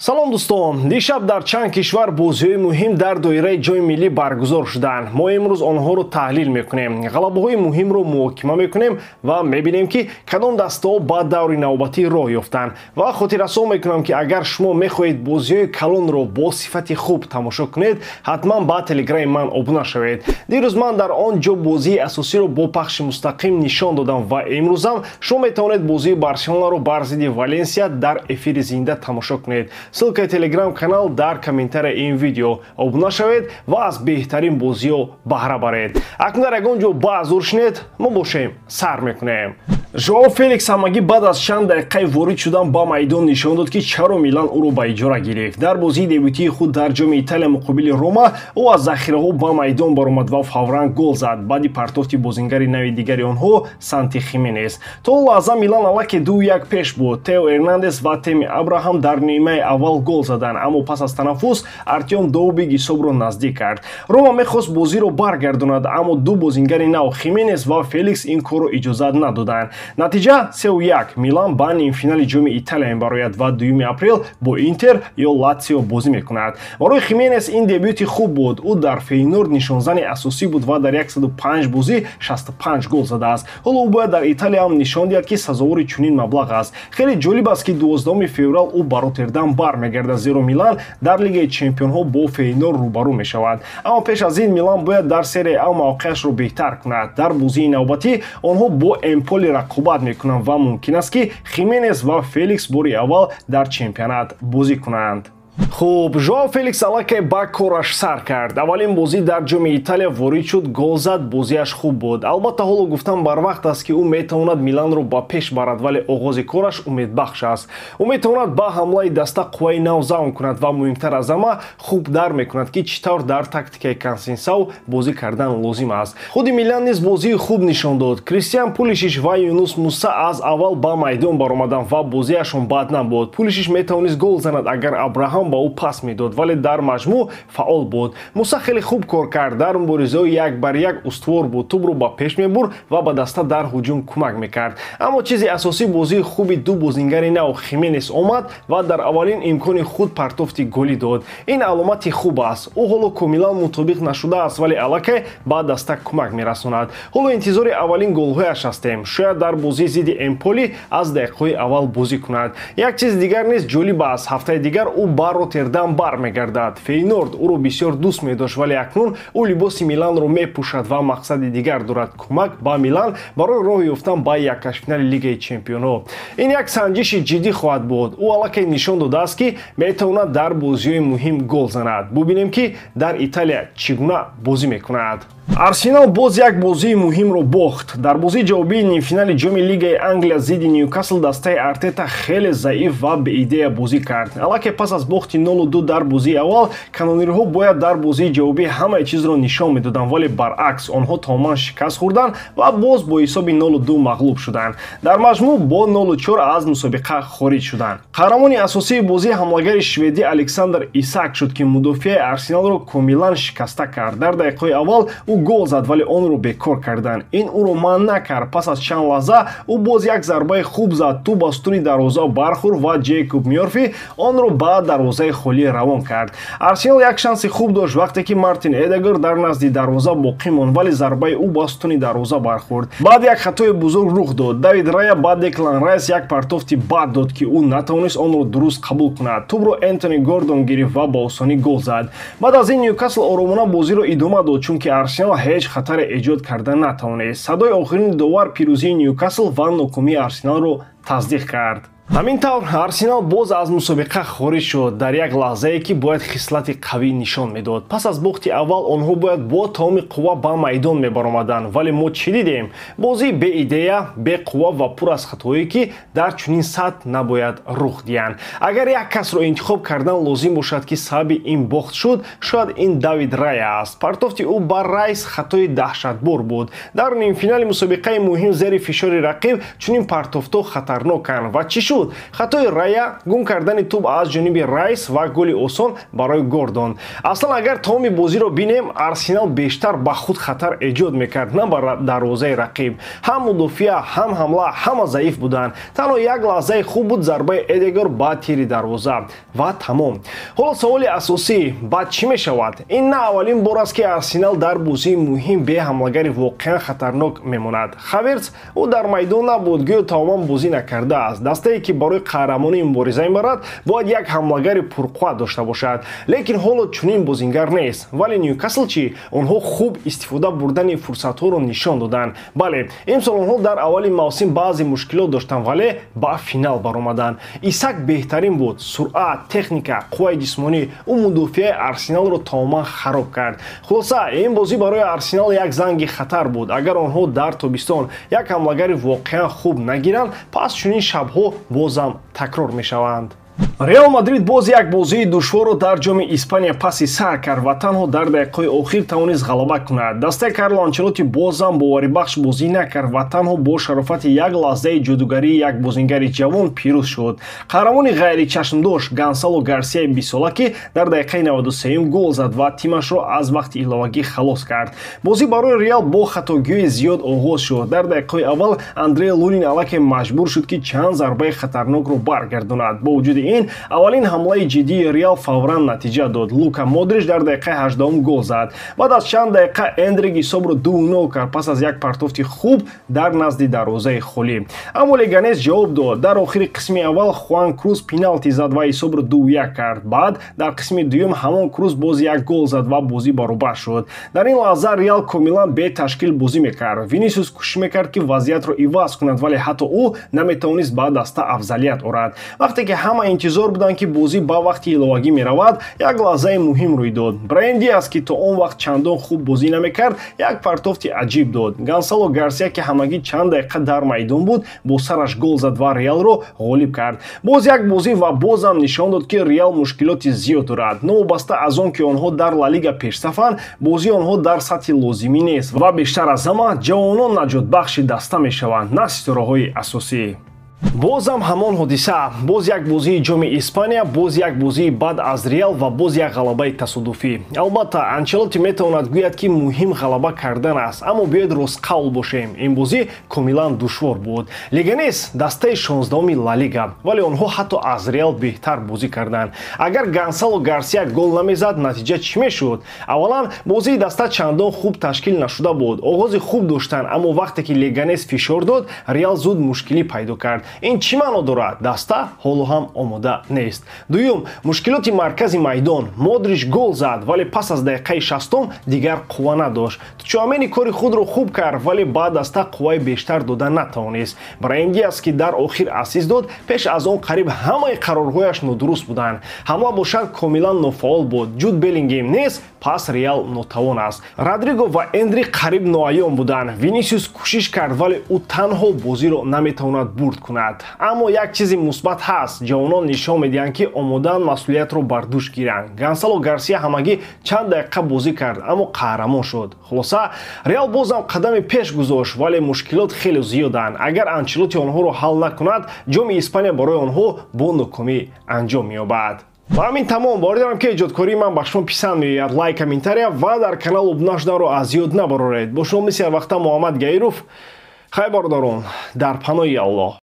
Салом дӯстон! Дишаб дар чанд кишвар бозиҳои муҳим дар доираи ҷоми миллӣ баргузор шуданд. Мо имрӯз онҳоро таҳлил мекунем, ғалабаҳои муҳимро муҳокима мекунем ва мебинем, ки кадом дастаҳо ба даври навбатӣ роҳ ёфтанд. Ва хотиррасон мекунам, ки агар шумо мехоҳед бозиҳои калонро бо сифати хуб тамошо кунед, ҳатман ба телеграми ман обуна шавед. Дирӯз ман дар он ҷо бозии асосиро бо пахши мустақим нишон додам ва имрӯзам шумо метавонед бозии Барселонаро бар зидди Валенсия дар эфири зинда тамошо кунед. Ссылкаи телеграм-канал дар комментарияи ин видео. Обуна шавед ва аз беҳтарин бозиҳо баҳра баред. Акнун дар ягон ҷо баъзур шинед, мо бошем сар мекунем. Жоао Феликс ҳамагӣ баъд аз чанд дақиқаи ворид шудан ба майдон нишон дод, ки чаро Милан ӯро ба иҷора гирифт. Дар бозии дебютии худ дар ҷоми Италия муқобили Рома ӯ аз захираҳо ба майдон баромад ва фавран гол зад баъди партофти бозингари нави дигари онҳо Санти Хименес. То он лаҳза Милан аллакай 2-1 пеш буд. Тео Эрнандес ва Теми Абраҳам дар нимаи аввал гол заданд, аммо пас аз танаффус Артём Довбик ҳисобро наздик кард. Рома мехост бозиро баргардонад, аммо ду бозингари нав Хименес ва Феликс ин корро иҷозат надоданд. Натиҷа 3-1. Милан ба нимфинали ҷоми Италия мебарояд ва 2 апрел бо Интер ё Латсио бозӣ мекунад. Барои Хименес ин дебюти хуб буд. Ӯ дар Фейнорд нишонзани асосӣ буд ва дар 105 бозӣ 65 гол задааст. Ҳоло ӯ бояд дар Италия ҳам нишон диҳад, ки сазовори чунин маблағ аст. Хеле ҷолиб аст, ки 12 феврал ӯ ба Роттердам бармегардад, зеро Милан дар Лигаи чемпионҳо бо Фейнорд рӯбарӯ мешавад. Аммо пеш аз ин Милан бояд дар Серия А мавқеашро беҳтар кунад. Дар бозии навбатӣ онҳо бо Эмполи рақобат мекунанд ва мумкин аст, ки Хименес ва Феликс бори аввал дар чемпионат бозӣ кунанд. Хуб, Жоао Феликс аллакай ба кораш сар кард. Аввалин бозӣ дар ҷоми Италия ворид шуд, гол зад, бозиаш хуб буд. Албатта, ҳоло гуфтан барвақт аст, ки ӯ метавонад Миланро ба пеш барад, вале оғози кораш умедбахш аст. Ӯ метавонад ба ҳамлаи даста қувваи нав завм кунад ва муҳимтар аз ҳама хуб дарк мекунад, ки чӣ тавр дар тактикаи Консейсао бозӣ кардан лозим аст. Худи Милан низ бозии хуб нишон дод. Кристиан Пулишич ва Юнус Муса аз аввал ба майдон баромаданд ва бозиашон бад набуд. Пулишич метавонист гол занад, агар Абраҳам ба ӯ пас медод, вале дар маҷмӯъ фаъол буд. Муса хеле хуб кор кард, дар муборизаҳои як бар як устувор буд, тӯбро ба пеш мебурд ва ба даста дар ҳуҷум кӯмак мекард. Аммо чизи асосӣ бозии хуби ду бозингари нав Хименес омад ва дар аввалин имкони худ партофти голӣ дод. Ин аломати хуб аст. Ӯ ҳоло комилан мутобиқ нашудааст, вале аллакай ба даста кӯмак мерасонад. Ҳоло интизори аввалин голҳояш ҳастем. Шояд дар бозии зидди Эмполи аз дақиқаҳои аввал бозӣ кунад. Як чизи дигар низ ҷолиб аст. Ҳафтаи дигар ӯ ба Роттердам бармегардад. Фейнорд ӯро бисёр дӯст медошт, вале акнун ӯ либоси Миланро мепӯшад ва мақсади дигар дорад: кӯмак ба Милан барои роҳ ёфтан ба яккашфинали Лигаи чемпионҳо. Ин як санҷиши ҷиддӣ хоҳад буд. Ӯ аллакай нишон додааст, ки метавонад дар бозиҳои муҳим гол занад. Бубинем, ки дар Италия чӣ гуна бозӣ мекунад. Арсенал боз як бозии муҳимро бохт. Дар бозии ҷавобии нимфинали ҷоми Лигаи Англия зидди Ньюкасл дастаи Артета хеле заиф ва беидея бозӣ кард. Аллакай пас аз бохти 0-2 дар бозии аввал канонирҳо бояд дар бозии ҷавобӣ ҳамаи чизро нишон медоданд, вале баръакс онҳо тамоман шикаст хӯрданд ва боз бо ҳисоби 0-2 мағлуб шуданд. Дар маҷмӯъ бо 0-4 аз мусобиқа хориҷ шуданд. Қаҳрамони асосии бозӣ ҳамлагари шведӣ Александр Исак шуд, ки мудофиаи Арсеналро комилан шикаста кард. Дар дақиқаҳои аввал ӯ гол зад, вале онро бекор карданд. Ин ӯро манъ накард. Пас аз чанд лаҳза ӯ боз як зарбаи хуб зад, тӯб ба сутуни дарвоза бархӯрд ва Ҷейкоб Мёрфи онро ба дарвозаи холӣ равон кард. Арсенал як шанси хуб дошт, вақте ки Мартин Эдегор дар назди дарвоза боқӣ монд, вале зарбаи ӯ ба сутуни дарвоза бархӯрд. Баъд як хатои бузург рух дод. Давид Рая ба Деклан Райс як партофти бад дод, ки ӯ натавонист онро дуруст қабул кунад. Тӯбро Энтони Гордон гирифт ва ба осонӣ гол зад. Баъд аз ин Ньюкасл оромона бозиро идома дод, чунки Арсенал ҳеҷ хатаре эҷод карда натавонист. Садои охирини довар пирӯзии Ньюкасл ва нокомии Арсеналро тасдиқ кард. Ҳамин тавр Арсенал боз аз мусобиқа хориҷ шуд дар як лаҳзае, ки бояд хислати қавӣ нишон медод. Пас аз бохти аввал онҳо бояд бо тамоми қувва ба майдон мебаромаданд, вале мо чӣ дидем? Бозии беидея, беқувва ва пур аз хатоҳое, ки дар чунин сатҳ набояд рух диҳанд. Агар як касро интихоб кардан лозим бошад, ки сабаби ин бохт шуд, шояд ин Давид Рая аст. Партофти ӯ ба Райс хатои даҳшатбор буд. Дар нимфинали мусобиқаи муҳим зери фишори рақиб чунин партофтҳо хатарноканд. Ва чӣ шуд? шуд? Хатои Рая, гум кардани тӯб аз ҷониби Райс ва голи осон барои Гордон. Аслан агар тамоми бозиро бинем, Арсенал бештар ба худ хатар эҷод мекард, на ба дарвозаи рақиб. Ҳам мудофиа, ҳам ҳамла ҳама заиф буданд. Танҳо як лаҳзаи хуб буд, зарбаи Эдегор ба тири дарвоза ва тамом. Ҳоло саволи асосӣ: баъд чӣ мешавад? Ин на аввалин бор аст, ки Арсенал дар бозии муҳим бе ҳамлагари воқеан хатарнок мемонад. Хаверц ӯ дар майдон набуд, гӯё тамоман бозӣ накардааст. Дастае, ки барои қаҳрамонӣ мубориза мебарад, бояд як ҳамлагари пурқувват дошта бошад. Лекин ҳоло чунин бозингар нест. Вале Ньюкасл чӣ? Онҳо хуб истифода бурдани фурсатҳоро нишон доданд. Бале, имсол онҳо дар аввали мавсим баъзе мушкилот доштанд, вале ба финал баромаданд. Исак беҳтарин буд. Суръат, техника, қувваи ҷисмонӣ. Ӯ мудофиаи Арсеналро тамоман хароб кард. Хулоса, ин бозӣ барои Арсенал як занги хатар буд. Агар онҳо дар тобистон як ҳамлагари воқеан хуб нагиранд, пас чунин шабҳо бозам такрор мешаванд. Реал Мадрид боз як бозии душворро дар ҷоми Испания паси сар кард ва танҳо дар дақиқаҳои охир тавонист ғалаба кунад. Дастаи Карло Анчелотти бозам боварибахш бозӣ накард ва танҳо бо шарофати як лаҳзаи ҷодугарии як бозингари ҷавон пирӯз шуд. Қаҳрамони ғайричашмдошт Гонсало Гарсияи 20-сола, ки дар дақиқаи 93 гол зад ва тимашро аз вақти иловагӣ халос кард. Бозӣ барои Реал бо хатогиҳои зиёд оғоз шуд. Дар дақиқаҳои аввал Андрей Лунин аллакай маҷбур шуд, ки чанд зарбаи хатарнокро баргардонад. Бо вуҷуди ин, аввалин ҳамлаи ҷиддии Реал фавран натиҷа дод. Лука Модрич дар дақиқаи 18 гол зад. Баъд аз чанд дақиқа Эндрик ҳисобро 2-0 кард пас аз як партофти хуб дар назди дарвозаи холӣ. Аммо Леганес ҷавоб дод. Дар охири қисми аввал Хуан Круз пеналти зад ва ҳисобро 2-1 кард. Баъд дар қисми дуюм ҳамон Круз боз як гол зад ва бозӣ баробар шуд. Дар ин лаҳза Реал комилан беташкил бозӣ мекард. Винисиус кӯшиш мекард, ки вазъиятро иваз кунад, вале ҳатто ӯ наметавонист ба даста афзалият орад. Вақте ки ҳама интизор буданд, ки бозӣ ба вақти иловагӣ меравад, як лаҳзаи муҳим рӯй дод. Браҳим Диас, ки то он вақт чандон хуб бозӣ намекард, як партофти аҷиб дод. Гонсало Гарсия, ки ҳамагӣ чанд дақиқа дар майдон буд, бо сараш гол зад ва Реалро ғолиб кард. Боз як бозӣ ва бозам нишон дод, ки Реал мушкилоти зиёд дорад. Новобаста аз он ки онҳо дар Ла Лига пешсафанд, бозии онҳо дар сатҳи лозимӣ нест ва бештар аз ҳама ҷавонон наҷотбахши даста мешаванд, на ситораҳои асосӣ. Бозам ҳамон ҳодиса, боз як бозии ҷоми Испания, боз як бозии бад аз Реал ва боз як ғалабаи тасодуфӣ. Албатта, Анчелотти метавонад гӯяд, ки муҳим ғалаба кардан аст, аммо биёед ростқавл бошем, ин бозӣ комилан душвор буд. Леганес дастаи 16-уми Ла Лига, вале онҳо ҳатто аз Реал беҳтар бозӣ карданд. Агар Гонсало Гарсия гол намезад, натиҷа чӣ мешуд? Аввалан, бозии даста чандон хуб ташкил нашуда буд. Оғози хуб доштанд, аммо вақте ки Леганес фишор дод, Реал зуд мушкилӣ пайдо кард. Ин чӣ маъно дорад? Даста ҳоло ҳам омода нест. Дуюм, мушкилоти маркази майдон. Модрич гол зад, вале пас аз дақиқаи 60 дигар қувва надошт. Чуамени кори худро хуб кард, вале ба даста қувваи бештар дода натавонист. Браҳим Диас, ки дар охир ассист дод, пеш аз он қариб ҳамаи қарорҳояш нодуруст буданд. Ҳамла бошад комилан нофаъол буд. Ҷуд Беллингем нест, пас Реал нотавон аст. Родриго ва Эндрик қариб ноаён буданд. Винисиус кӯшиш кард, вале ӯ танҳо бозиро наметавонад бурд кунад. Аммо як чизи мусбат ҳаст. Ҷавонон нишон медиҳанд, ки омодаанд масъулиятро бар дӯш гиранд. Гонсало Гарсия ҳамагӣ чанд дақиқа бозӣ кард, аммо қаҳрамон шуд. Хулоса, Реал бозам қадами пеш гузошт, вале мушкилот хеле зиёданд. Агар Анчелотти онҳоро ҳал накунад, ҷоми Испания барои онҳо бо нокомӣ анҷом меёбад. Ва ҳамин тамом. Боварӣ дорам, ки эҷодкории ман ба шумо писанд меояд. Лайк, комментария ва дар канал обуна шуданро аз ёд набароред. Бо шумо мисли ҳар вақта Муҳаммад Гаиров. Хайр, бародарон, дар паноҳи Аллоҳ.